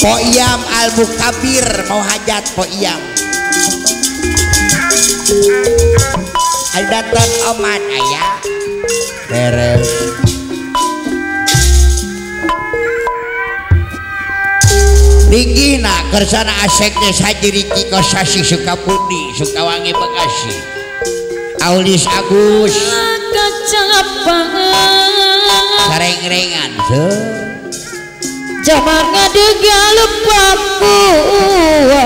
Po Iam Al Mukabir mau hajat Po Iam. Aldaton Oman aya. Beres. Linggihna kersana asek teh Haji Riki Kosasi Sukabumi Sukawangi Bekasi. Aulis Agus. Sareng-rengan seuh. Jaman ngadegal Papua.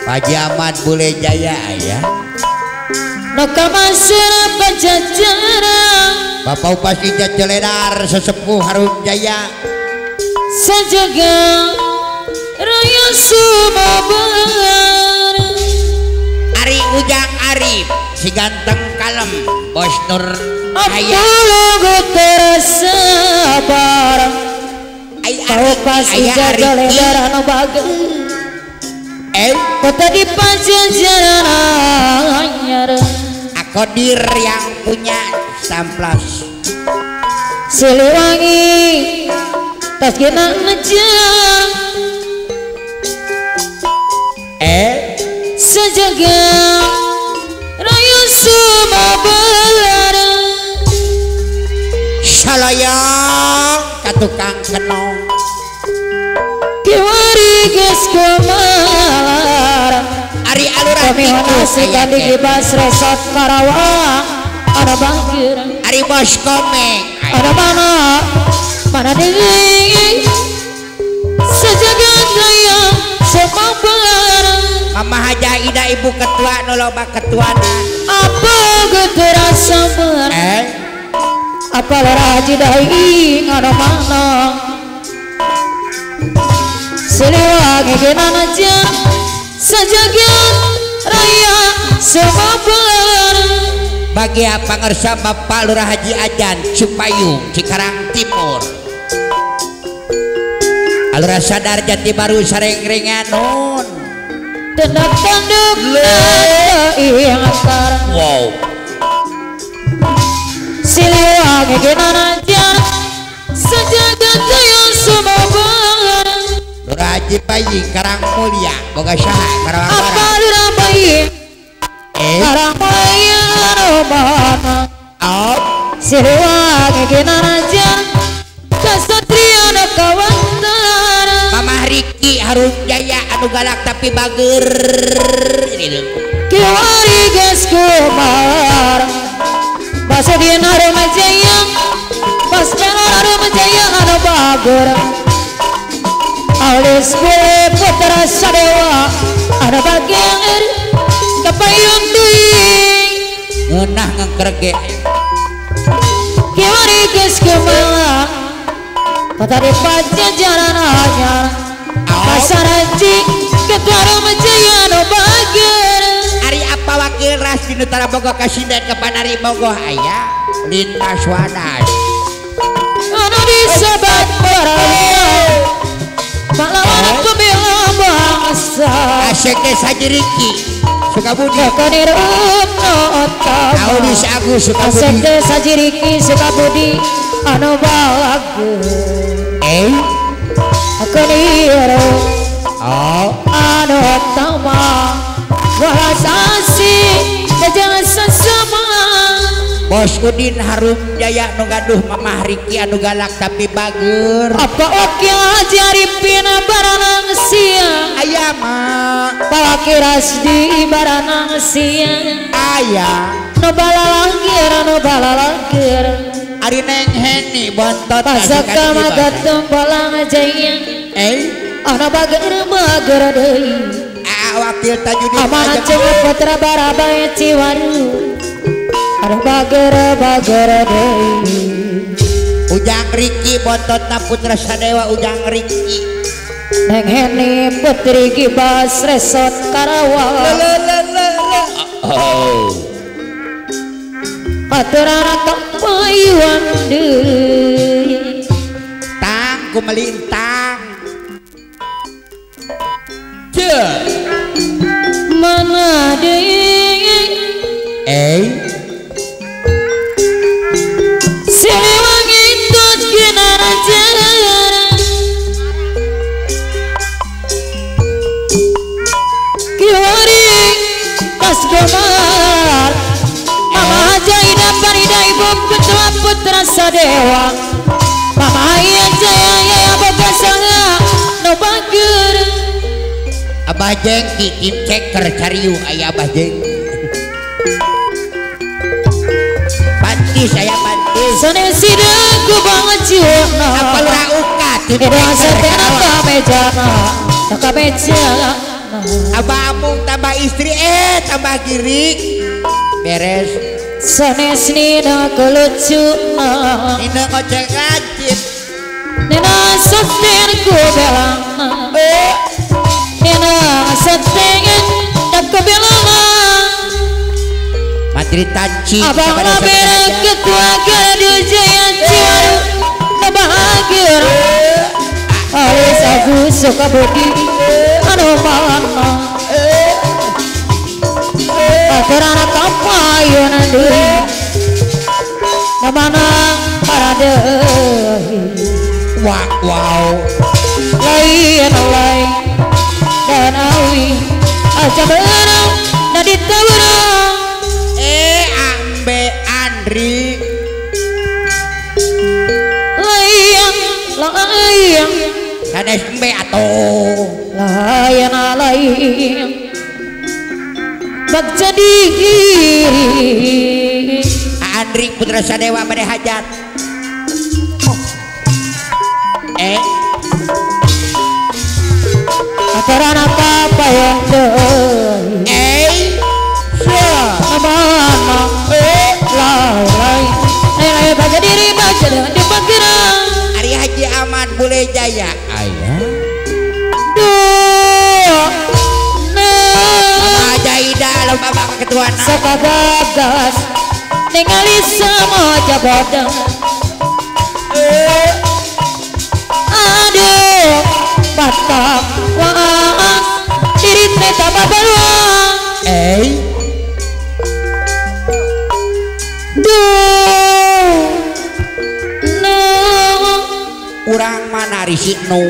Pak Ahmad Bule Jaya ya. Naka masir pajajaran. Bapak Upasi Jaceledar sesepuh Harum Jaya. Sajaga raya Sumabar. Ari Ujang Arif si ganteng kalem Bos Nur Aya. Aku tersabar. Ai Ari anu bager. Kota di pajajaran anyar. Akodir yang punya samplas. Siliwangi tas genang ngejang. Sejaga raya Sumabar. Salayang ka tukang kenong. Kiwari geus kumalar. Ari alurah Komi kandi Gibas Resort Karawang. Ada bangkir. Ari bos komeng. Ada mana? Mana deui? Sejaga raya Sumabar. Mama Haja Ida ibu ketua nu loba ketuana. Apa geus sabar? Apa lora haji dahi anu mana? Siliwangi genana jang sejaga raya Sumabar. Bagi pangersa Bapak Lurah Haji Ajan Cipayung Cikarang Timur. Alurah Sadar Jati Baru sareng-rengan nun. Tendak tanduk yang akar. Wow. Siliwangi genana jang sejaga raya Sumabar. Lurah Haji Bayi Karang Mulia boga saha Karawang Barat. Apa Lurah Bayi Karang Mulia mana? Siliwangi genana jang kasatria nu kawantara. Mamah Riki Harum Jaya anu galak tapi bager. Kiwari geus kumar. Basudin Harum Jaya Bas Pelor Harum Jaya anu bager. Aulis Bule Putra Sadewa anu bager kapayun deui. Ngeunah ngengkerge. Kiwari geus kumaha. Kota di pajajaran anyar. Pasaranci ketua Harum Jaya anu bager. Ari apa wakil ras di Nutara Bogo kasinden ke Panari Bogo aya lintas wadas. Anu disebat baraya. Pahlawan pembela bangsa. Asek teh Haji Riki Sukabumi. Aulis Agus Sukabumi. Asek teh Haji Riki Sukabumi anu bager. Akoniru anu tama walasasi jangan sesama. Bos Udin Harum Jaya nu gaduh Mamah Riki anu galak tapi bager. Apa wakil Haji Arifin baranang siang. Aya mah Wakil Rasdi baranang siang. Aya nu balalangkir anu balalangkir. Ari Neng Heni bontot pasaka magatem balang jaya. Anu bager bager deui. Wakil Tajudin Amanat Cengat Putra Barabai Ciwaru. Anu bager bager deui. Ujang Riki bontotna Putra Sadewa Ujang Riki. Neng Heni Putri Gibas Resort Karawang. Oh. Aturana kapayuan deui. Tang kumelintang. Ceu. Mana deui? Siliwangi tut genara jalan. Sadewa Mama Jaya ya boga sanga nu bager Abah Jengki tim ceker cariu aya Abah Jengki pantis aya pantis sanes sideung ku bangcuna apa lurah uka tim ceker ka meja Abah Amung tambah istri tambah girik beres sanes nina kelucuna nina ngocek ngajib nina setir ku belang nina setengen ku belang Matri Tanci Abang Mabera ketua Gardu Jaya Ciwaru bahagia Alis Agus Sukabudi anu mana aturana kapayun deui namana paradeui wow lain lain dan awi aja beurang na ditaurang ambe Andri lain lain sanes embe atuh lain lain bagja diri Andri Putra Sadewa bade hajat aturana kapayun deui mana lain lain bagja diri bagja di bagerang Ari Haji Ahmad Bule Jaya aya duh Mama Jaida lomba bapak ketua sakagagas ningali semua jabatan aduh batak wah diri teh tambah beruang duh no urang mana risik no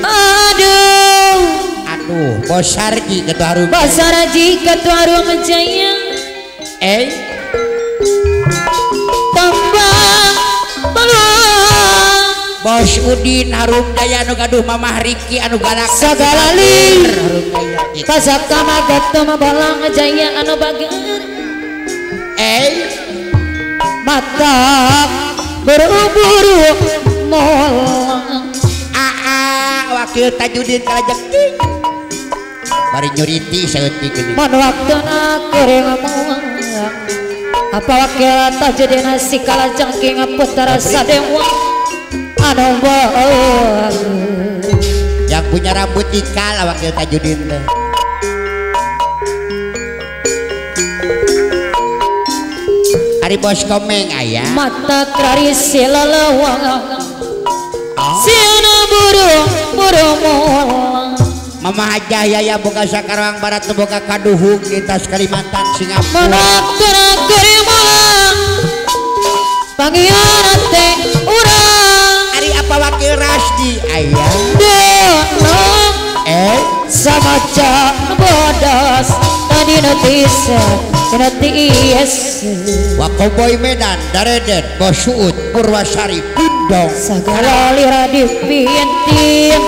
aduh aduh Bosarji ketua Harum Bosarji ketua Harum Jaya tambah beruang Bos Udin Harum Jaya anu gaduh Mamah Riki anu galak sagala lir pasakama gatom balang jaya anu bager mata buru-buru molang aa wakil Tajudin kalajengking bari nyuriti saeutik geuning mun waktuna keur ngomong apa wakil Tajudin si kalajengking putra Sadewa anu bager yang punya rambut ikal wakil Tajudin teh Ari bos komeng aya mata kraris lalawang siana burung burung molang Mama Hajah Yaya boga Sakarawang Barat boga kaduhung lintas Kalimantan Singapura manakna keur molang pangian teh urang Ari apa wakil Rasdi aya samaca bodas tadi notis notis Wakoboy Medan Dareden Bosuut Purwasari Pindong sagala lira dipintin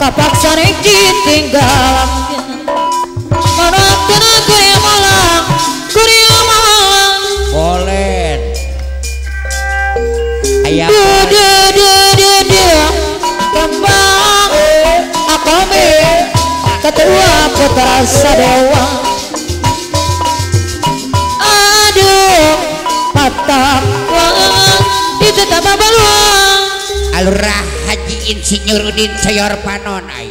kapaksa ditinggal mana kena kuria malang bolen ayam kembang akame ketua putra Sadewa aduh patah itu tambah beluang Alurah Haji Insinyur Udin Sayor Panon aya